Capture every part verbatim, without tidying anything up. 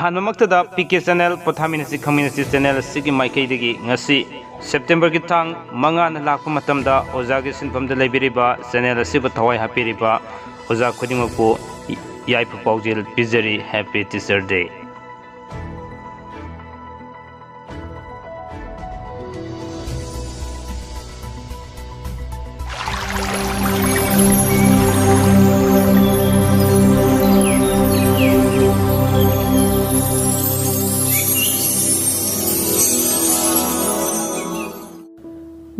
ꯑꯍꯥꯟꯕꯃꯛꯇꯗ P K channel ꯄꯣꯊꯥꯃꯤꯟꯅꯁꯤ ꯈꯪꯃꯤꯟꯅꯁꯤ channel ꯑꯁꯤꯒꯤ ꯃꯥꯏꯀꯩꯗꯒꯤ ꯉꯁꯤ ꯁꯦꯞꯇꯦꯝꯕꯔꯒꯤ ꯇꯥꯡ ꯃꯉꯥꯅ ꯂꯥꯛꯄ ꯃꯇꯝꯗ ꯑꯣꯖꯥꯒꯤ ꯁꯤꯟꯐꯝꯗ ꯂꯩꯕꯤꯔꯤꯕ ꯆꯦꯅꯦꯜ ꯑꯁꯤꯕꯨ ꯊꯋꯥꯏ ꯍꯥꯞꯄꯤꯔꯤꯕ ꯑꯣꯖꯥ ꯈꯨꯗꯤꯡꯃꯛꯄꯨ ꯌꯥꯏꯐ ꯄꯥꯎꯖꯦꯜ ꯄꯤꯖꯔꯤ꯫ Happy Teacher Day꯫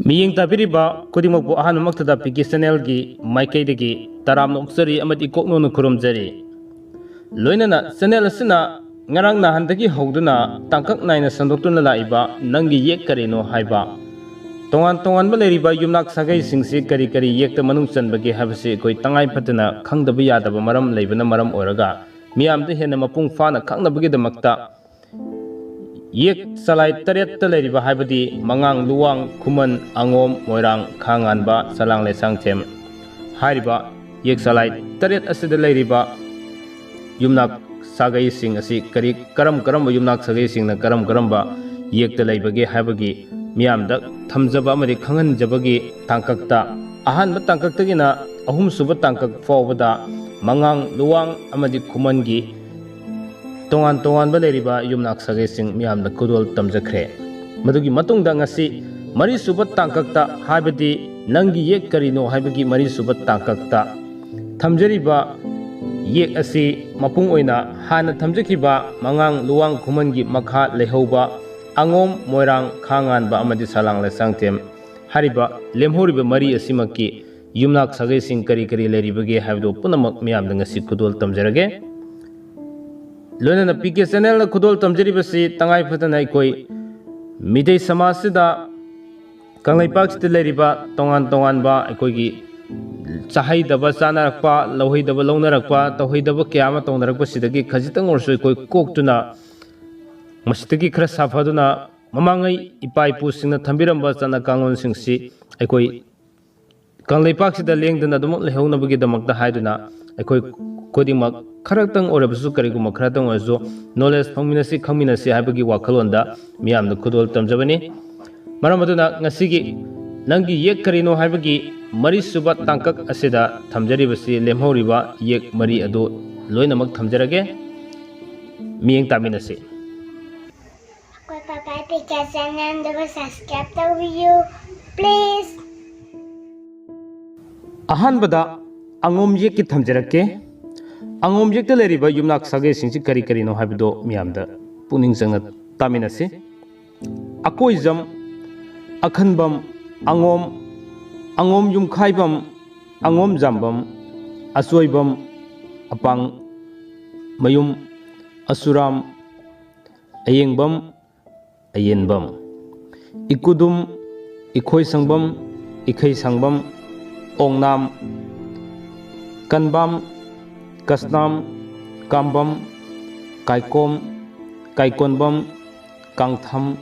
ꯃꯤꯠꯌꯦꯡ ꯇꯥꯕꯤꯔꯤꯕ ꯈꯨꯗꯤꯡꯃꯛꯄꯨ ꯑꯍꯥꯟꯕꯃꯛꯇꯗ ꯄꯤ ꯀꯦ ꯆꯦꯅꯦꯜꯒꯤ ꯃꯥꯏꯀꯩꯗꯒꯤ ꯇꯔꯥꯝꯅ ꯑꯣꯛꯆꯔꯤ ꯑꯃꯗꯤ ꯀꯣꯛꯅꯣꯟꯅ ꯈꯨꯔꯨꯝꯖꯔꯤ꯫ ꯂꯣꯏꯅꯅ ꯆꯦꯅꯦꯜ ꯑꯁꯤꯅ ꯉꯔꯥꯡ ꯅꯍꯥꯟꯗꯒꯤ ꯍꯧꯗꯨꯅ ꯇꯥꯡꯀꯛ ꯅꯥꯏꯅ ꯁꯟꯗꯣꯛꯇꯨꯅ ꯂꯥꯛꯏꯕ ꯅꯪꯒꯤ ꯌꯦꯛ ꯀꯔꯤꯅꯣ ꯍꯥꯏꯕ, ꯇꯣꯉꯥꯟ ꯇꯣꯉꯥꯟꯕ ꯂꯩꯔꯤꯕ ꯌꯨꯝꯅꯥꯛ ꯁꯥꯒꯩꯁꯤꯡꯁꯤ ꯀꯔꯤ ꯀꯔꯤ ꯌꯦꯛꯇ ꯃꯅꯨꯡ ꯆꯟꯕꯒꯦ ꯍꯥꯏꯕꯁꯤ ꯑꯩꯈꯣꯏ ꯇꯉꯥꯏ ꯐꯗꯅ ꯈꯪꯗꯕ ꯌꯥꯗꯕ ꯃꯔꯝ ꯂꯩꯕꯅ ꯃꯔꯝ ꯑꯣꯏꯔꯒ ꯃꯤꯌꯥꯝꯗ ꯍꯦꯟꯅ ꯃꯄꯨꯡ ꯐꯥꯅ ꯈꯪꯅꯕꯒꯤꯗꯃꯛꯇ ꯌꯦꯛ ꯆꯂꯥꯏ ꯇꯔꯦꯠꯇ ꯂꯩꯔꯤꯕ ꯍꯥꯏꯕꯗꯤ ꯃꯉꯥꯡ, ꯂꯨꯋꯥꯡ, ꯈꯨꯃꯟ, ꯑꯉꯣꯝ, ꯃꯣꯏꯔꯥꯡ, ꯈꯥꯉꯥꯟꯕ, ꯆꯂꯥꯡ, ꯂꯩꯁꯥꯡꯊꯦꯝ ꯍꯥꯏꯔꯤꯕ ꯌꯦꯛ ꯆꯂꯥꯏ ꯇꯔꯦꯠ ꯑꯁꯤꯗ ꯂꯩꯔꯤꯕ ꯌꯨꯝꯅꯥꯛ ꯁꯥꯒꯩꯁꯤꯡ ꯑꯁꯤ ꯀꯔꯤ, ꯀꯔꯝ ꯀꯔꯝꯕ ꯌꯨꯝꯅꯥꯛ ꯁꯥꯒꯩꯁꯤꯡꯅ ꯀꯔꯝ ꯀꯔꯝꯕ ꯌꯦꯛꯇ ꯂꯩꯕꯒꯦ ꯍꯥꯏꯕꯒꯤ ꯃꯤꯌꯥꯝꯗ ꯊꯝꯖꯕ ꯑꯃꯗꯤ ꯈꯪꯍꯟꯖꯕꯒꯤ ꯇꯥꯡꯀꯛꯇ, ꯑꯍꯥꯟꯕ ꯇꯥꯡꯀꯛꯇꯒꯤꯅ ꯑꯍꯨꯝꯁꯨꯕ ꯇꯥꯡꯀꯛ ꯐꯥꯎꯕꯗ ꯃꯉꯥꯡ, ꯂꯨꯋꯥꯡ ꯑꯃꯗꯤ ꯈꯨꯃꯟꯒꯤ ꯇꯣꯉꯥꯟ ꯇꯣꯉꯥꯟꯕ ꯂꯩꯔꯤꯕ ꯌꯨꯝꯅꯥꯛ ꯁꯥꯒꯩꯁꯤꯡ ꯃꯤꯌꯥꯝꯗ ꯈꯨꯗꯣꯜ ꯇꯝꯖꯈ꯭ꯔꯦ꯫ ꯃꯗꯨꯒꯤ ꯃꯇꯨꯡꯗ ꯉꯁꯤ ꯃꯔꯤꯁꯨꯕ ꯇꯥꯡꯀꯛꯇ, ꯍꯥꯏꯕꯗꯤ ꯅꯪꯒꯤ ꯌꯦꯛ ꯀꯔꯤꯅꯣ ꯍꯥꯏꯕꯒꯤ ꯃꯔꯤꯁꯨꯕ ꯇꯥꯡꯀꯛꯇ ꯊꯝꯖꯔꯤꯕ ꯌꯦꯛ ꯑꯁꯤ ꯃꯄꯨꯡ ꯑꯣꯏꯅ ꯍꯥꯟꯅ ꯊꯝꯖꯈꯤꯕ ꯃꯉꯥꯡ, ꯂꯨꯋꯥꯡ, ꯈꯨꯃꯟꯒꯤ ꯃꯈꯥ ꯂꯩꯍꯧꯕ ꯑꯉꯣꯝ, ꯃꯣꯏꯔꯥꯡ, ꯈꯥꯉꯥꯟꯕ ꯑꯃꯗꯤ ꯁꯂꯥꯡ, ꯂꯩꯁꯥꯡꯊꯦꯝ ꯍꯥꯏꯔꯤꯕ ꯂꯦꯝꯍꯧꯔꯤꯕ ꯃꯔꯤ ꯑꯁꯤꯃꯛꯀꯤ ꯌꯨꯝꯅꯥꯛ ꯁꯥꯒꯩꯁꯤꯡ ꯀꯔꯤ ꯀꯔꯤ ꯂꯩꯔꯤꯕꯒꯦ ꯍꯥꯏꯕꯗꯨ ꯄꯨꯝꯅꯃꯛ ꯃꯤꯌꯥꯝꯗ ꯉꯁꯤ ꯈꯨꯗꯣꯜ ꯇꯝꯖꯔꯒꯦ꯫ ꯂꯣꯏꯅꯅ ꯄꯤ ꯀꯦ ꯆꯦꯅꯦꯜꯅ ꯈꯨꯗꯣꯜ ꯇꯝꯖꯔꯤꯕꯁꯤ ꯇꯉꯥꯏ ꯐꯗꯅ ꯑꯩꯈꯣꯏ ꯃꯤꯇꯩ ꯁꯃꯥꯖꯁꯤꯗ, ꯀꯪꯂꯩꯄꯥꯛꯁꯤꯗ ꯂꯩꯔꯤꯕ ꯇꯣꯉꯥꯟ ꯇꯣꯉꯥꯟꯕ ꯑꯩꯈꯣꯏꯒꯤ ꯆꯥꯍꯩꯗꯕ ꯆꯥꯅꯔꯛꯄ, ꯂꯧꯍꯩꯗꯕ ꯂꯧꯅꯔꯛꯄ, ꯇꯧꯍꯩꯗꯕ ꯀꯌꯥ ꯑꯃ ꯇꯧꯅꯔꯛꯄꯁꯤꯗꯒꯤ ꯈꯖꯤꯛꯇꯪ ꯑꯣꯏꯔꯁꯨ ꯑꯩꯈꯣꯏ ꯀꯣꯛꯇꯨꯅ, ꯃꯁꯤꯗꯒꯤ ꯈꯔ ꯁꯥꯐꯗꯨꯅ, ꯃꯃꯥꯡꯉꯩ ꯏꯄꯥ ꯏꯄꯨꯁꯤꯡꯅ ꯊꯝꯕꯤꯔꯝꯕ ꯆꯠꯅ ꯀꯥꯡꯂꯣꯟꯁꯤꯡꯁꯤ ꯑꯩꯈꯣꯏ ꯀꯪꯂꯩꯄꯥꯛꯁꯤꯗ ꯂꯦꯡꯗꯅ ꯑꯗꯨꯃꯛ ꯂꯩꯍꯧꯅꯕꯒꯤꯗꯃꯛꯇ ꯍꯥꯏꯗꯨꯅ ꯑꯩꯈꯣꯏ ꯈꯨꯗꯤꯡꯃꯛ ꯈꯔꯇꯪ ꯑꯣꯏꯔꯕꯁꯨ, ꯀꯔꯤꯒꯨꯝꯕ ꯈꯔꯇꯪ ꯑꯣꯏꯔꯁꯨ, ꯅꯣꯂꯦꯖ ꯐꯪꯃꯤꯟꯅꯁꯤ, ꯈꯪꯃꯤꯟꯅꯁꯤ ꯍꯥꯏꯕꯒꯤ ꯋꯥꯈꯜꯂꯣꯟꯗ ꯃꯤꯌꯥꯝꯗ ꯈꯨꯗꯣꯜ ꯇꯝꯖꯕꯅꯤ꯫ ꯃꯔꯝ ꯑꯗꯨꯅ ꯉꯁꯤꯒꯤ ꯅꯪꯒꯤ ꯌꯦꯛ ꯀꯔꯤꯅꯣ ꯍꯥꯏꯕꯒꯤ ꯃꯔꯤꯁꯨꯕ ꯇꯥꯡꯀꯛ ꯑꯁꯤꯗ ꯊꯝꯖꯔꯤꯕꯁꯤ, ꯂꯦꯝꯍꯧꯔꯤꯕ ꯌꯦꯛ ꯃꯔꯤ ꯑꯗꯨ ꯂꯣꯏꯅꯃꯛ ꯊꯝꯖꯔꯒꯦ꯫ ꯃꯤꯠꯌꯦꯡ ꯇꯥꯃꯤꯟꯅꯁꯤ꯫ ꯑꯩꯈꯣꯏ ꯄꯥꯄꯥ ꯄꯤꯀꯥ ꯆꯦꯅꯦꯜꯗꯨꯕꯨ ꯁꯕꯁꯀ꯭ꯔꯥꯏꯕ ꯇꯧꯕꯤꯌꯨ, ꯄ꯭ꯂꯤꯖ꯫ ꯑꯍꯥꯟꯕꯗ ꯑꯉꯣꯝ ꯌꯦꯛꯀꯤ ꯊꯝꯖꯔꯛꯀꯦ꯫ ꯑꯉꯣꯝ ꯌꯦꯛꯇ ꯂꯩꯔꯤꯕ ꯌꯨꯝꯅꯥꯛ ꯁꯥꯒꯩꯁꯤꯡꯁꯤ ꯀꯔꯤ ꯀꯔꯤꯅꯣ ꯍꯥꯏꯕꯗꯨ ꯃꯤꯌꯥꯝꯗ ꯄꯨꯛꯅꯤꯡ ꯆꯪꯅ ꯇꯥꯃꯤꯟꯅꯁꯤ꯫ ꯑꯀꯣꯏꯖꯝ, ꯑꯈꯟꯕꯝ, ꯑꯉꯣꯝ, ꯑꯉꯣꯝ ꯌꯨꯝꯈꯥꯏꯕꯝ, ꯑꯉꯣꯝ ꯖꯥꯝꯕꯝ, ꯑꯆꯣꯏꯕꯝ, ꯑꯄꯥꯡ ꯃꯌꯨꯝ, ꯑꯆꯨꯔꯥꯝ, ꯑꯌꯦꯡꯕꯝ, ꯑꯌꯦꯟꯕꯝ, ꯏꯀꯨꯗꯨꯝ, ꯏꯈꯣꯏꯁꯪꯕꯝ, ꯏꯈꯩꯁꯪꯕꯝ, ꯑꯣꯡꯅꯥꯝ, ꯀꯟꯕꯥꯝ, ꯀꯁꯅꯥꯝ, ꯀꯥꯝꯕꯝ, ꯀꯥꯏꯀꯣꯝ, ꯀꯥꯏꯀꯣꯟꯕꯝ, ꯀꯥꯡꯊꯝ,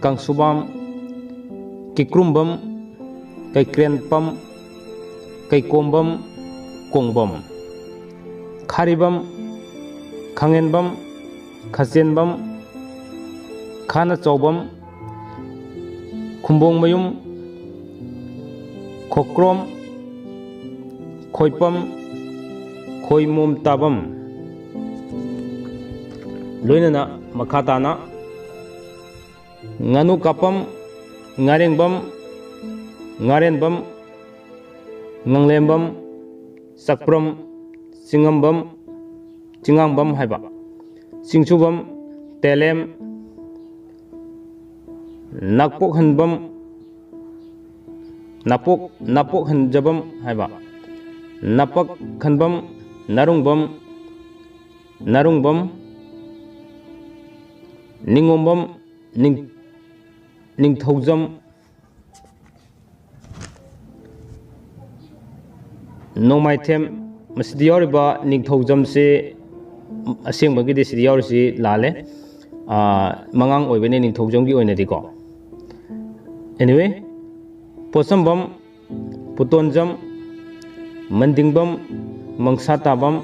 ꯀꯥꯡꯁꯨꯕꯥꯝ, ꯀꯤꯀ꯭ꯔꯨꯝꯕꯝ, ꯀꯩꯀ꯭ꯔꯦꯟꯄꯝ, ꯀꯩꯀꯣꯝꯕꯝ, ꯀꯣꯡꯕꯝ, ꯈꯥꯔꯤꯕꯝ, ꯈꯥꯉꯦꯟꯕꯝ, ꯈꯥꯆꯦꯟꯕꯝ, ꯈꯥꯅꯆꯥꯎꯕꯝ, ꯈꯨꯝꯕꯣꯡꯃꯌꯨꯝ, ꯈꯣꯀ꯭ꯔꯣꯝ, ꯈꯣꯏꯄꯝ, ꯈꯣꯏꯃꯣꯝ ꯇꯥꯕꯝ꯫ ꯂꯣꯏꯅꯅ ꯃꯈꯥ ꯇꯥꯅ ꯉꯥꯅꯨ ꯀꯥꯞꯄꯝ, ꯉꯥꯔꯦꯡꯕꯝ, ꯉꯥꯔꯦꯟꯕꯝ, ꯉꯥꯡꯂꯦꯝꯕꯝ, ꯆꯥꯛꯄ꯭ꯔꯝ, ꯆꯤꯡꯉꯝꯕꯝ, ꯆꯤꯡꯉꯥꯡꯕꯝ ꯍꯥꯏꯕ, ꯆꯤꯡꯁꯨꯕꯝ, ꯇꯦꯂꯦꯝ, ꯅꯥꯛꯄꯣꯛꯍꯟꯕꯝ, ꯅꯥꯄꯣꯛ, ꯅꯥꯄꯣꯛꯍꯟꯖꯕꯝ ꯍꯥꯏꯕ, ꯅꯥꯄꯛ ꯈꯟꯕꯝ, ꯅꯥꯔꯨꯡꯕꯝ, ꯅꯥꯔꯨꯡꯕꯝ, ꯅꯤꯡꯉꯣꯝꯕꯝ, ꯅꯤꯡ-, ꯅꯤꯡꯊꯧꯖꯝ, ꯅꯣꯡꯃꯥꯏꯊꯦꯝ꯫ ꯃꯁꯤꯗ ꯌꯥꯎꯔꯤꯕ ꯅꯤꯡꯊꯧꯖꯝꯁꯤ ꯑꯁꯦꯡꯕꯒꯤꯗꯤ ꯁꯤꯗ ꯌꯥꯎꯔꯤꯁꯤ ꯂꯥꯜꯂꯦ꯫ ꯑꯥ, ꯃꯉꯥꯡ ꯑꯣꯏꯕꯅꯤ ꯅꯤꯡꯊꯧꯖꯝꯒꯤ ꯑꯣꯏꯅꯗꯤꯀꯣ꯫ Anyway, ꯄꯣꯠꯁꯝꯕꯝ, ꯄꯨꯇꯣꯟꯖꯝ, ꯃꯟꯗꯤꯡꯕꯝ, ꯃꯪꯁꯥ ꯇꯥꯕꯝ,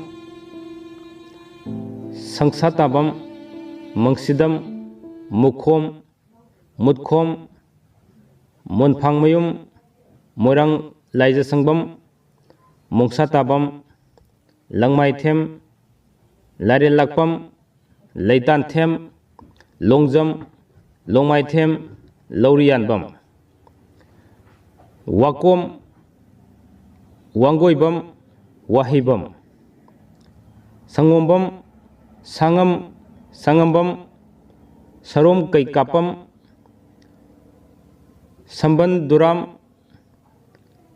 ꯁꯪꯁꯥꯇꯥꯕꯝ, ꯃꯪꯁꯤꯗꯝ, ꯃꯨꯈꯣꯝ, ꯃꯨꯠꯈꯣꯝ, ꯃꯣꯟꯐꯥꯡꯃꯌꯨꯝ, ꯃꯣꯏꯔꯥꯡ ꯂꯥꯏꯖꯁꯪꯕꯝ, ꯃꯣꯡꯁꯥꯇꯥꯕꯝ, ꯂꯪꯃꯥꯏꯊꯦꯝ, ꯂꯥꯏꯔꯦꯜꯂꯥꯛꯄꯝ, ꯂꯩꯇꯥꯟꯊꯦꯝ, ꯂꯣꯡꯖꯝ, ꯂꯣꯡꯃꯥꯏꯊꯦꯝ, ꯂꯧꯔꯤꯌꯥꯟꯕꯝ, ꯋꯥꯀꯣꯝ, ꯋꯥꯡꯒꯣꯏꯕꯝ, ꯋꯥꯍꯩꯕꯝ, ꯁꯪꯉꯣꯝꯕꯝ, ꯁꯥꯉꯝ, ꯁꯥꯉꯝꯕꯝ, ꯁꯔꯣꯝ ꯀꯩꯀꯥꯄꯝ, ꯁꯝꯕꯟ ꯗꯨꯔꯥꯝ,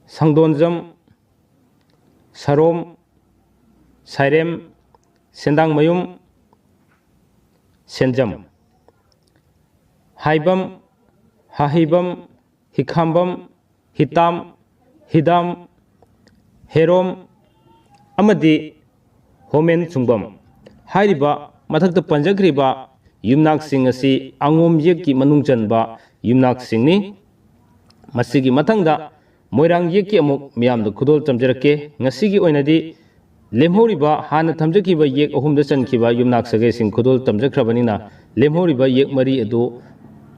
ꯁꯪꯗꯣꯟꯖꯝ, ꯁꯔꯣꯝ, ꯁꯥꯏꯔꯦꯝ, ꯁꯦꯟꯗꯥꯡꯃꯌꯨꯝ, ꯁꯦꯟꯖꯝ, ꯍꯥꯏꯕꯝ, ꯍꯥꯍꯩꯕꯝ, ꯍꯤꯈꯥꯝꯕꯝ, ꯍꯤꯇꯥꯝ, ꯍꯤꯗꯥꯝ, ꯍꯦꯔꯣꯝ ꯑꯃꯗꯤ ꯍꯣꯃꯦꯟ ꯁꯨꯡꯕꯝ ꯍꯥꯏꯔꯤꯕ ꯃꯊꯛꯇ ꯄꯟꯖꯈ꯭ꯔꯤꯕ ꯌꯨꯝꯅꯥꯛꯁꯤꯡ ꯑꯁꯤ ꯑꯉꯣꯝ ꯌꯦꯛꯀꯤ ꯃꯅꯨꯡ ꯆꯟꯕ ꯌꯨꯝꯅꯥꯛꯁꯤꯡꯅꯤ꯫ ꯃꯁꯤꯒꯤ ꯃꯊꯪꯗ ꯃꯣꯏꯔꯥꯡ ꯌꯦꯛꯀꯤ ꯑꯃꯨꯛ ꯃꯤꯌꯥꯝꯗ ꯈꯨꯗꯣꯜ ꯇꯝꯖꯔꯛꯀꯦ꯫ ꯉꯁꯤꯒꯤ ꯑꯣꯏꯅꯗꯤ ꯂꯦꯝꯍꯧꯔꯤꯕ ꯍꯥꯟꯅ ꯊꯝꯖꯈꯤꯕ ꯌꯦꯛ ꯑꯍꯨꯝꯗ ꯆꯟꯈꯤꯕ ꯌꯨꯝꯅꯥꯛ ꯁꯥꯒꯩꯁꯤꯡ ꯈꯨꯗꯣꯜ ꯇꯝꯖꯈ꯭ꯔꯕꯅꯤꯅ, ꯂꯦꯝꯍꯧꯔꯤꯕ ꯌꯦꯛ ꯃꯔꯤ ꯑꯗꯨ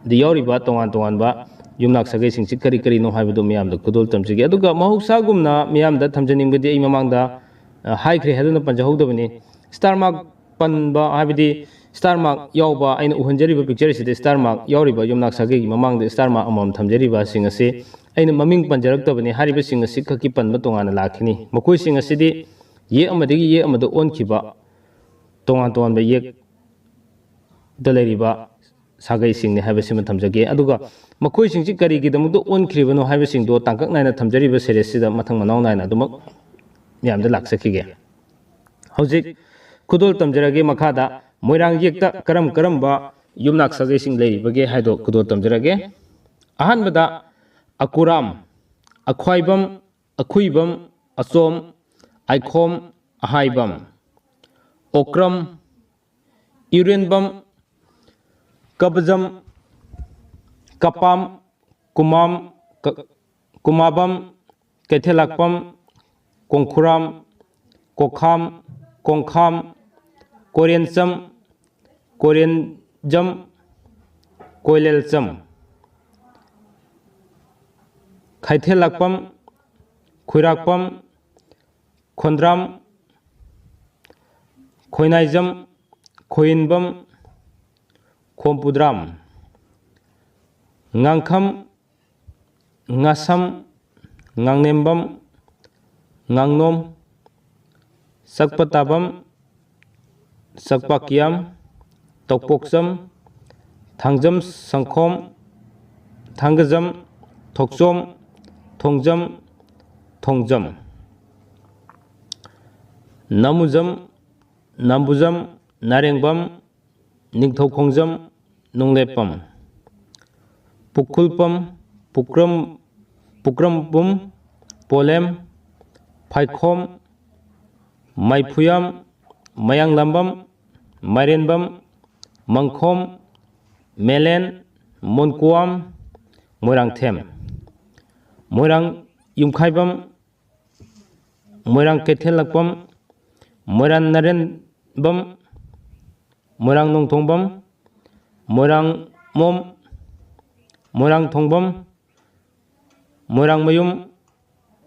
ꯗ ꯌꯥꯎꯔꯤꯕ ꯇꯣꯉꯥꯟ ꯇꯣꯉꯥꯟꯕ ꯌꯨꯝꯅꯥꯛ ꯁꯥꯒꯩꯁꯤꯡꯁꯤ ꯀꯔꯤ ꯀꯔꯤꯅꯣ ꯍꯥꯏꯕꯗꯨ ꯃꯤꯌꯥꯝꯗ ꯈꯨꯗꯣꯜ ꯇꯝꯖꯒꯦ꯫ ꯑꯗꯨꯒ ꯃꯍꯧꯁꯥꯒꯨꯝꯅ ꯃꯤꯌꯥꯝꯗ ꯊꯝꯖꯅꯤꯡꯕꯗꯤ, ꯑꯩ ꯃꯃꯥꯡꯗ, ꯑ, ꯍꯥꯏꯈ꯭ꯔꯦ ꯍꯥꯏꯗꯨꯅ ꯄꯟꯖꯍꯧꯗꯕꯅꯤ, ꯁ꯭ꯇꯥꯔ ꯃꯥꯔꯛ ꯄꯟꯕ, ꯍꯥꯏꯕꯗꯤ ꯁ꯭ꯇꯥꯔ ꯃꯥꯔꯛ ꯌꯥꯎꯕ, ꯑꯩꯅ ꯎꯍꯟꯖꯔꯤꯕ ꯄꯤꯛꯆꯔ ꯑꯁꯤꯗ ꯁ꯭ꯇꯥꯔ ꯃꯥꯔꯛ ꯌꯥꯎꯔꯤꯕ ꯌꯨꯝꯅꯥꯛ ꯁꯥꯒꯩꯒꯤ ꯃꯃꯥꯡꯗ ꯁ꯭ꯇꯥꯔ ꯃꯥꯔꯛ ꯑꯃꯃꯝ ꯊꯝꯖꯔꯤꯕꯁꯤꯡ ꯑꯁꯤ ꯑꯩꯅ ꯃꯃꯤꯡ ꯄꯟꯖꯔꯛꯇꯕꯅꯤ꯫ ꯍꯥꯏꯔꯤꯕꯁꯤꯡ ꯑꯁꯤ ꯈꯛꯀꯤ ꯄꯟꯕ ꯇꯣꯉꯥꯟꯅ ꯂꯥꯛꯈꯤꯅꯤ꯫ ꯃꯈꯣꯏꯁꯤꯡ ꯑꯁꯤꯗꯤ ꯌꯦꯛ ꯑꯃꯗꯒꯤ ꯌꯦꯛ ꯑꯃꯗ ꯑꯣꯟꯈꯤꯕ ꯇꯣꯉꯥꯟ ꯇꯣꯉꯥꯟꯕ ꯌꯦꯛ ꯗ ꯂꯩꯔꯤꯕ ꯁꯥꯒꯩꯁꯤꯡꯅꯤ ꯍꯥꯏꯕꯁꯤꯃ ꯊꯝꯖꯒꯦ꯫ ꯑꯗꯨꯒ ꯃꯈꯣꯏꯁꯤꯡꯁꯤ ꯀꯔꯤꯒꯤꯗꯃꯛꯇ ꯑꯣꯟꯈ꯭ꯔꯤꯕꯅꯣ ꯍꯥꯏꯕꯁꯤꯡꯗꯣ ꯇꯥꯡꯀꯛ ꯅꯥꯏꯅ ꯊꯝꯖꯔꯤꯕ ꯁꯦꯔꯤꯁꯁꯤꯗ ꯃꯊꯪ ꯃꯅꯥꯎ ꯅꯥꯏꯅ ꯑꯗꯨꯃꯛ ꯃꯌꯥꯝꯗ ꯂꯥꯛꯆꯈꯤꯒꯦ꯫ ꯍꯧꯖꯤꯛ ꯈꯨꯗꯣꯜ ꯇꯝꯖꯔꯒꯦ ꯃꯈꯥꯗ ꯃꯣꯏꯔꯥꯡ ꯌꯦꯛꯇ ꯀꯔꯝ ꯀꯔꯝꯕ ꯌꯨꯝꯅꯥꯛ ꯁꯥꯒꯩꯁꯤꯡ ꯂꯩꯔꯤꯕꯒꯦ ꯍꯥꯏꯗꯣ ꯈꯨꯗꯣꯜ ꯇꯝꯖꯔꯒꯦ꯫ ꯑꯍꯥꯟꯕꯗ ꯑꯀꯨꯔꯥꯝ, ꯑꯈ꯭ꯋꯥꯏꯕꯝ, ꯑꯈꯨꯏꯕꯝ, ꯑꯆꯣꯝ, ꯑꯥꯏꯈꯣꯝ, ꯑꯍꯥꯏꯕꯝ, ꯑꯣꯀ꯭ꯔꯝ, ꯏꯔꯦꯟꯕꯝ, ꯀꯕꯖꯝ, ꯀꯄꯥꯝ, ꯀꯨꯃꯥꯝ, ꯀ-, ꯀꯨꯃꯥꯕꯝ, ꯀꯩꯊꯦꯜꯂꯥꯛꯄꯝ, ꯀꯣꯡꯈꯨꯔꯥꯝ, ꯀꯣꯈꯥꯝ, ꯀꯣꯡꯈꯥꯝ, ꯀꯣꯔꯦꯟꯆꯝ, ꯀꯣꯔꯦꯟꯖꯝ, ꯀꯣꯏꯂꯦꯜꯆꯝ, ꯈꯩꯊꯦꯜꯂꯛꯄꯝ, ꯈꯨꯏꯔꯥꯛꯄꯝ, ꯈꯣꯟꯗ꯭ꯔꯥꯝ, ꯈꯣꯏꯅꯥꯏꯖꯝ, ꯈꯣꯏꯏꯟꯕꯝ, ꯈꯣꯝꯄꯨꯗ꯭ꯔꯥꯝ, ꯉꯥꯡꯈꯝ, ꯉꯥꯁꯝ, ꯉꯥꯡꯅꯦꯝꯕꯝ, ꯉꯥꯡꯅꯣꯝ, ꯆꯛꯄ ꯇꯥꯕꯝ, ꯆꯛꯄꯥꯛꯀꯤꯌꯥꯝ, ꯇꯧꯄꯣꯛꯆꯝ, ꯊꯥꯡꯖꯝ ꯁꯪꯈꯣꯝ, ꯊꯥꯡꯒꯖꯝ, ꯊꯣꯛꯆꯣꯝ, ꯊꯣꯡꯖꯝ, ꯊꯣꯡꯖꯝ, ꯅꯥꯃꯨꯖꯝ, ꯅꯥꯝꯕꯨꯖꯝ, ꯅꯥꯔꯦꯡꯕꯝ, ꯅꯤꯡꯊꯧꯈꯣꯡꯖꯝ, ꯅꯨꯡꯂꯦꯞꯄꯝ, ꯄꯨꯈꯨꯜꯄꯝ, ꯄꯨꯀ꯭ꯔꯝ, ꯄꯨꯀ꯭ꯔꯝꯕꯨꯝ, ꯄꯣꯂꯦꯝ, ꯐꯥꯏꯈꯣꯝ, ꯃꯥꯏꯐꯨꯌꯥꯝ, ꯃꯌꯥꯡꯂꯥꯝꯕꯝ, ꯃꯥꯏꯔꯦꯟꯕꯝ, ꯃꯪꯈꯣꯝ, ꯃꯦꯂꯦꯟ, ꯃꯣꯟꯀꯨꯋꯥꯝ, ꯃꯣꯏꯔꯥꯡꯊꯦꯝ, ꯃꯣꯏꯔꯥꯡ ꯌꯨꯝꯈꯥꯏꯕꯝ, ꯃꯣꯏꯔꯥꯡ ꯀꯩꯊꯦꯜꯂꯛꯄꯝ, ꯃꯣꯏꯔꯥꯡ ꯅꯔꯦꯟꯕꯝ, ꯃꯣꯏꯔꯥꯡ ꯅꯣꯡꯊꯣꯡꯕꯝ, ꯃꯣꯏꯔꯥꯡꯃꯣꯝ, ꯃꯣꯏꯔꯥꯡꯊꯣꯡꯕꯝ, ꯃꯣꯏꯔꯥꯡꯃꯌꯨꯝ,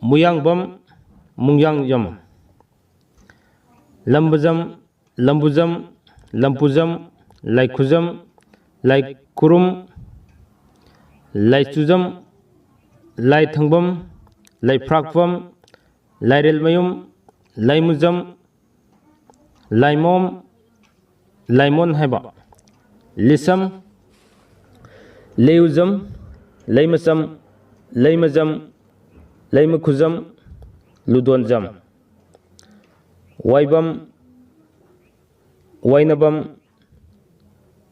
ꯃꯨꯌꯥꯡꯕꯝ, ꯃꯨꯡꯌꯥꯡꯖꯝ, ꯂꯝꯕꯖꯝ, ꯂꯝꯕꯨꯖꯝ, ꯂꯝꯄꯨꯖꯝ, ꯂꯥꯏꯈꯨꯖꯝ, ꯂꯥꯏꯈꯨꯔꯨꯝ, ꯂꯥꯏꯆꯨꯖꯝ, ꯂꯥꯏꯊꯪꯕꯝ, ꯂꯥꯏꯐ꯭ꯔꯥꯛꯄꯝ, ꯂꯥꯏꯔꯦꯜꯃꯌꯨꯝ, ꯂꯥꯏꯃꯨꯖꯝ, ꯂꯥꯏꯃꯣꯝ, ꯂꯥꯏꯃꯣꯟ ꯍꯥꯏꯕ, ꯂꯤꯁꯝ, ꯂꯩꯎꯖꯝ, ꯂꯩꯃꯆꯝ, ꯂꯩꯃꯖꯝ, ꯂꯩꯃꯈꯨꯖꯝ, ꯂꯨꯗꯣꯟꯖꯝ, ꯋꯥꯏꯕꯝ, ꯋꯥꯏꯅꯕꯝ,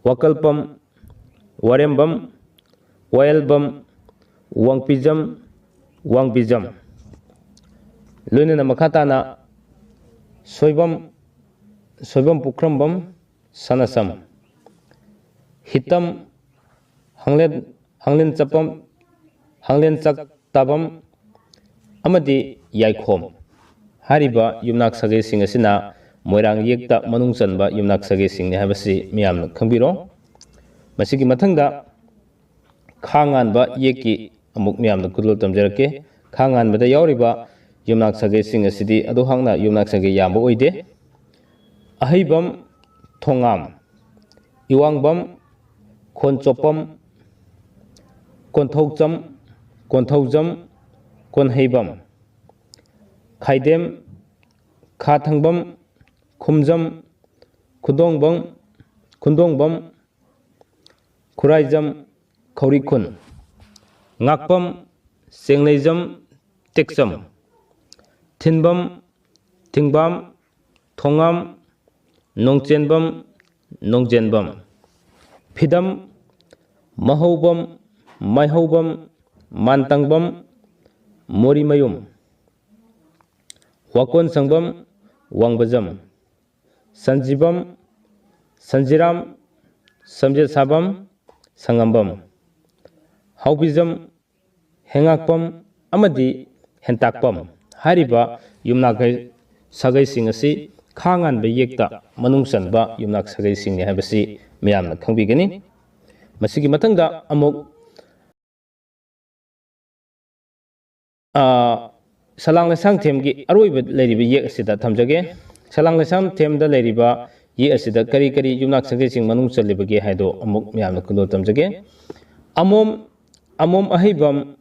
ꯋꯥꯀꯜꯄꯝ, ꯋꯥꯔꯦꯝꯕꯝ, ꯋꯥꯌꯦꯜꯕꯝ, ꯋꯥꯡꯄꯤꯖꯝ, ꯋꯥꯡꯕꯤꯖꯝ꯫ ꯂꯣꯏꯅꯅ ꯃꯈꯥ ꯇꯥꯅ ꯁꯣꯏꯕꯝ, ꯁꯣꯏꯕꯝ ꯄꯨꯈ꯭ꯔꯝꯕꯝ, ꯁꯅꯥꯁꯝ, ꯍꯤꯇꯝ, ꯍꯥꯡꯂꯦꯟ, ꯍꯥꯡꯂꯦꯟ ꯆꯠꯐꯝ, ꯍꯥꯡꯂꯦꯟ ꯆꯥꯛꯇꯥꯕꯝ ꯑꯃꯗꯤ ꯌꯥꯏꯈꯣꯝ ꯍꯥꯏꯔꯤꯕ ꯌꯨꯝꯅꯥꯛ ꯁꯥꯒꯩꯁꯤꯡ ꯑꯁꯤꯅ ꯃꯣꯏꯔꯥꯡ ꯌꯦꯛꯇ ꯃꯅꯨꯡ ꯆꯟꯕ ꯌꯨꯝꯅꯥꯛ ꯁꯥꯒꯩꯁꯤꯡꯅꯤ ꯍꯥꯏꯕꯁꯤ ꯃꯤꯌꯥꯝꯅ ꯈꯪꯕꯤꯔꯣ꯫ ꯃꯁꯤꯒꯤ ꯃꯊꯪꯗ ꯈꯥ ꯉꯥꯟꯕ ꯌꯦꯛꯀꯤ ꯑꯃꯨꯛ ꯃꯤꯌꯥꯝꯗ ꯈꯨꯗꯣꯜ ꯇꯝꯖꯔꯛꯀꯦ꯫ ꯈꯥ ꯉꯥꯟꯕꯗ ꯌꯥꯎꯔꯤꯕ ꯌꯨꯝꯅꯥꯛ ꯁꯥꯒꯩꯁꯤꯡ ꯑꯁꯤꯗꯤ ꯑꯗꯨꯍꯥꯛꯅ ꯌꯨꯝꯅꯥꯛ ꯁꯥꯒꯩ ꯌꯥꯝꯕ ꯑꯣꯏꯗꯦ꯫ ꯑꯍꯩꯕꯝ, ꯊꯣꯉꯥꯝ, ꯏꯋꯥꯡꯕꯝ, ꯈꯣꯟꯆꯣꯞꯄꯝ, ꯀꯣꯟꯊꯧꯆꯝ, ꯀꯣꯟꯊꯧꯖꯝ, ꯀꯣꯟꯍꯩꯕꯝ, ꯈꯥꯏꯗꯦꯝ, ꯈꯥꯊꯪꯕꯝ, ꯈꯨꯝꯖꯝ, ꯈꯨꯟꯗꯣꯡꯕꯝ, ꯈꯨꯟꯗꯣꯡꯕꯝ, ꯈꯨꯔꯥꯏꯖꯝ, ꯈꯧꯔꯤꯈꯨꯟ, ꯉꯥꯛꯄꯝ, ꯆꯦꯡꯂꯩꯖꯝ, ꯇꯦꯛꯆꯝ, ꯊꯤꯟꯕꯝ, ꯊꯤꯡꯕꯥꯝ, ꯊꯣꯉꯥꯝ, ꯅꯣꯡꯆꯦꯟꯕꯝ, ꯅꯣꯡꯖꯦꯟꯕꯝ, ꯐꯤꯗꯝ, ꯃꯍꯧꯕꯝ, ꯃꯥꯏꯍꯧꯕꯝ, ꯃꯥꯟꯇꯪꯕꯝ, ꯃꯣꯔꯤꯃꯌꯨꯝ, ꯋꯥꯀꯣꯟꯁꯪꯕꯝ, ꯋꯥꯡꯕꯖꯝ, ꯁꯟꯖꯤꯕꯝ, ꯁꯟꯖꯤꯔꯥꯝ, ꯁꯝꯖꯦꯠꯁꯥꯕꯝ, ꯁꯪꯉꯝꯕꯝ, ꯍꯥꯎꯕꯤꯖꯝ, ꯍꯦꯉꯥꯛꯄꯝ ꯑꯃꯗꯤ ꯍꯦꯟꯇꯥꯛꯄꯝ ꯍꯥꯏꯔꯤꯕ ꯌꯨꯝꯅꯥꯛ ꯁꯥꯒꯩꯁꯤꯡ ꯑꯁꯤ ꯈꯥ ꯉꯥꯟꯕ ꯌꯦꯛꯇ ꯃꯅꯨꯡ ꯆꯟꯕ ꯌꯨꯝꯅꯥꯛ ꯁꯥꯒꯩꯁꯤꯡꯅꯤ ꯍꯥꯏꯕꯁꯤ ꯃꯤꯌꯥꯝꯅ ꯈꯪꯕꯤꯒꯅꯤ꯫ ꯃꯁꯤꯒꯤ ꯃꯊꯪꯗ ꯑꯃꯨꯛ ꯑꯥ, ꯁꯂꯥꯡ ꯂꯩꯁꯥꯡꯊꯦꯝꯒꯤ ꯑꯔꯣꯏꯕ ꯂꯩꯔꯤꯕ ꯌꯦꯛ ꯑꯁꯤꯗ ꯊꯝꯖꯒꯦ꯫ ꯁꯂꯥꯡ ꯂꯩꯁꯥꯡꯊꯦꯝꯗ ꯂꯩꯔꯤꯕ ꯌꯦꯛ ꯑꯁꯤꯗ ꯀꯔꯤ ꯀꯔꯤ ꯌꯨꯝꯅꯥꯛ ꯁꯥꯒꯩꯁꯤꯡ ꯃꯅꯨꯡ ꯆꯜꯂꯤꯕꯒꯦ ꯍꯥꯏꯗꯣ ꯑꯃꯨꯛ ꯃꯌꯥꯝꯅ ꯈꯨꯗꯣꯜ ꯇꯝꯖꯒꯦ꯫ ꯑꯃꯣꯝ, ꯑꯃꯣꯝ ꯑꯍꯩꯕꯝ,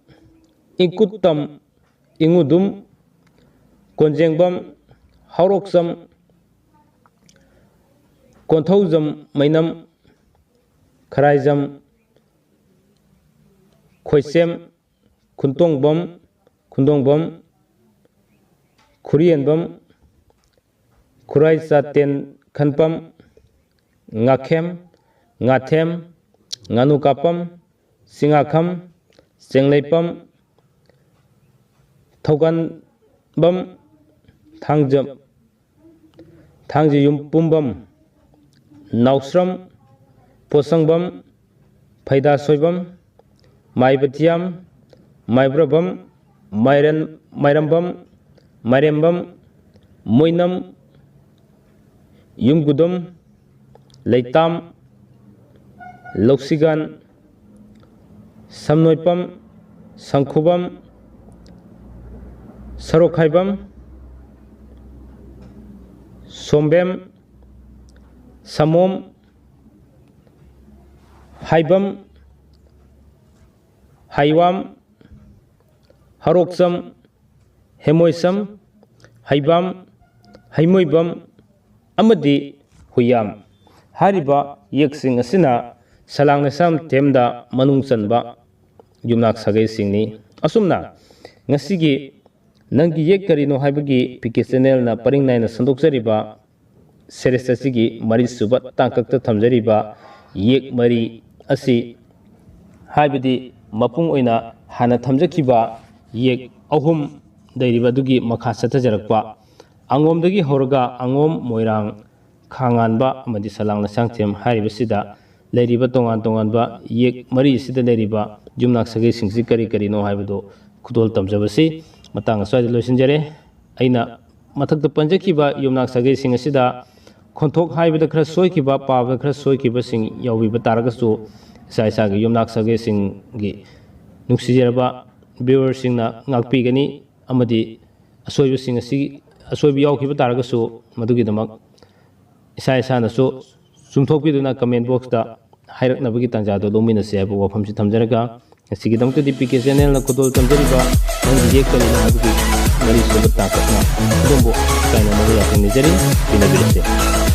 ꯏꯪꯀꯨꯠꯇꯝ, ꯏꯉꯨꯗꯨꯝ, ꯀꯣꯟꯖꯦꯡꯕꯝ, ꯍꯥꯎꯔꯣꯛꯆꯝ, ꯀꯣꯟꯊꯧꯖꯝ ꯃꯩꯅꯝ, ꯈꯔꯥꯏꯖꯝ, ꯈꯣꯏꯁꯦꯝ, ꯈꯨꯟꯇꯣꯡꯕꯝ, ꯈꯨꯟꯗꯣꯡꯕꯝ, ꯈꯨꯔꯤꯌꯦꯟꯕꯝ, ꯈꯨꯔꯥꯏ ꯆꯥꯇꯦꯟ ꯈꯟꯄꯝ, ꯉꯥꯈꯦꯝ, ꯉꯥꯊꯦꯝ, ꯉꯥꯅꯨ ꯀꯥꯞꯄꯝ, ꯆꯤꯡꯉꯥꯈꯝ, ꯆꯦꯡꯂꯩꯄꯝ, ꯊꯧꯒꯥꯟꯕꯝ, ꯊꯥꯡꯖꯝ, ꯊꯥꯡꯖꯌꯨꯝ ꯄꯨꯝꯕꯝ, ꯅꯥꯎꯁ꯭ꯔꯝ, ꯄꯣꯠꯁꯪꯕꯝ, ꯐꯩꯗꯥꯁꯣꯏꯕꯝ, ꯃꯥꯏꯕꯊꯤꯌꯥꯝ, ꯃꯥꯏꯕ꯭ꯔꯕꯝ, ꯃꯥꯏꯔꯦꯟ-, ꯃꯥꯏꯔꯝꯕꯝ, ꯃꯥꯏꯔꯦꯝꯕꯝ, ꯃꯣꯏꯅꯝ, ꯌꯨꯝꯒꯨꯗꯨꯝ, ꯂꯩꯇꯥꯝ, ꯂꯧꯁꯤꯒꯥꯟ, ꯁꯝꯅꯣꯏꯄꯝ, ꯁꯪꯈꯨꯕꯝ, ꯁꯔꯣꯛꯈꯥꯏꯕꯝ, ꯁꯣꯝꯕꯦꯝ, ꯁꯃꯣꯝ, ꯍꯥꯏꯕꯝ, ꯍꯥꯏꯋꯥꯝ, ꯍꯔꯣꯛꯆꯝ, ꯍꯦꯃꯣꯏꯁꯝ, ꯍꯩꯕꯥꯝ, ꯍꯩꯃꯣꯏꯕꯝ ꯑꯃꯗꯤ ꯍꯨꯏꯌꯥꯝ ꯍꯥꯏꯔꯤꯕ ꯌꯦꯛꯁꯤꯡ ꯑꯁꯤꯅ ꯁꯂꯥꯡ ꯂꯩꯁꯥꯝ ꯊꯦꯝꯗ ꯃꯅꯨꯡ ꯆꯟꯕ ꯌꯨꯝꯅꯥꯛ ꯁꯥꯒꯩꯁꯤꯡꯅꯤ꯫ ꯑꯁꯨꯝꯅ ꯉꯁꯤꯒꯤ ꯅꯪꯒꯤ ꯌꯦꯛ ꯀꯔꯤꯅꯣ ꯍꯥꯏꯕꯒꯤ ꯄꯤ ꯀꯦ ꯆꯦꯅꯦꯜꯅ ꯄꯔꯤꯡ ꯅꯥꯏꯅ ꯁꯟꯗꯣꯛꯆꯔꯤꯕ ꯁꯦꯔꯤꯁ ꯑꯁꯤꯒꯤ ꯃꯔꯤꯁꯨꯕ ꯇꯥꯡꯀꯛꯇ ꯊꯝꯖꯔꯤꯕ ꯌꯦꯛ ꯃꯔꯤ ꯑꯁꯤ, ꯍꯥꯏꯕꯗꯤ ꯃꯄꯨꯡ ꯑꯣꯏꯅ ꯍꯥꯟꯅ ꯊꯝꯖꯈꯤꯕ ꯌꯦꯛ ꯑꯍꯨꯝ ꯂꯩꯔꯤꯕ ꯑꯗꯨꯒꯤ ꯃꯈꯥ ꯆꯠꯊꯖꯔꯛꯄ, ꯑꯉꯣꯝꯗꯒꯤ ꯍꯧꯔꯒ ꯑꯉꯣꯝ, ꯃꯣꯏꯔꯥꯡ, ꯈꯥꯉꯥꯟꯕ ꯑꯃꯗꯤ ꯁꯂꯥꯡ ꯂꯩꯁꯥꯡꯊꯦꯝ ꯍꯥꯏꯔꯤꯕꯁꯤꯗ ꯂꯩꯔꯤꯕ ꯇꯣꯉꯥꯟ ꯇꯣꯉꯥꯟꯕ ꯌꯦꯛ ꯃꯔꯤ ꯑꯁꯤꯗ ꯂꯩꯔꯤꯕ ꯌꯨꯝꯅꯥꯛ ꯁꯥꯒꯩꯁꯤꯡꯁꯤ ꯀꯔꯤ ꯀꯔꯤꯅꯣ ꯍꯥꯏꯕꯗꯨ ꯈꯨꯗꯣꯜ ꯇꯝꯖꯕꯁꯤ ꯃꯇꯥꯡ ꯑꯁ꯭ꯋꯥꯏꯗ ꯂꯣꯏꯁꯤꯟꯖꯔꯦ꯫ ꯑꯩꯅ ꯃꯊꯛꯇ ꯄꯟꯖꯈꯤꯕ ꯌꯨꯝꯅꯥꯛ ꯁꯥꯒꯩꯁꯤꯡ ꯑꯁꯤꯗ ꯈꯣꯟꯊꯣꯛ ꯍꯥꯏꯕꯗ ꯈꯔ ꯁꯣꯏꯈꯤꯕ, ꯄꯥꯕꯗ ꯈꯔ ꯁꯣꯏꯈꯤꯕꯁꯤꯡ ꯌꯥꯎꯕꯤꯕ ꯇꯥꯔꯒꯁꯨ, ꯏꯁꯥ ꯏꯁꯥꯒꯤ ꯌꯨꯝꯅꯥꯛ ꯁꯥꯒꯩꯁꯤꯡꯒꯤ ꯅꯨꯡꯁꯤꯖꯔꯕ ꯚ꯭ꯌꯨꯋꯔꯁꯤꯡꯅ ꯉꯥꯛꯄꯤꯒꯅꯤ, ꯑꯃꯗꯤ ꯑꯁꯣꯏꯕꯁꯤꯡ ꯑꯁꯤ, ꯑꯁꯣꯏꯕ ꯌꯥꯎꯈꯤꯕ ꯇꯥꯔꯒꯁꯨ, ꯃꯗꯨꯒꯤꯗꯃꯛ ꯏꯁꯥ ꯏꯁꯥꯅꯁꯨ ꯆꯨꯝꯊꯣꯛꯄꯤꯗꯨꯅ ꯀꯃꯦꯟ ꯕꯣꯛꯁꯇ ꯍꯥꯏꯔꯛꯅꯕꯒꯤ ꯇꯥꯟꯖꯥꯗꯨ ꯂꯧꯃꯤꯟꯅꯁꯤ ꯍꯥꯏꯕ ꯋꯥꯐꯝꯁꯤ ꯊꯝꯖꯔꯒ, ꯉꯁꯤꯒꯤꯗꯃꯛꯇꯗꯤ ꯄꯤ ꯀꯦ ꯆꯦꯅꯦꯜꯅ ꯈꯨꯗꯣꯜ ꯇꯝꯖꯔꯤꯕ ꯅꯪꯒꯤ ꯌꯦꯛ ꯀꯔꯤꯅꯣ ꯍꯥꯏꯕꯒꯤ ꯃꯔꯤꯁꯨꯕ ꯇꯥꯡꯀꯛꯅ ꯑꯗꯣꯝꯕꯨ ꯀꯥꯏꯅꯅꯕ ꯌꯥꯊꯪ ꯅꯤꯖꯔꯤ꯫ ꯄꯤꯅꯕꯤꯔꯁꯤ꯫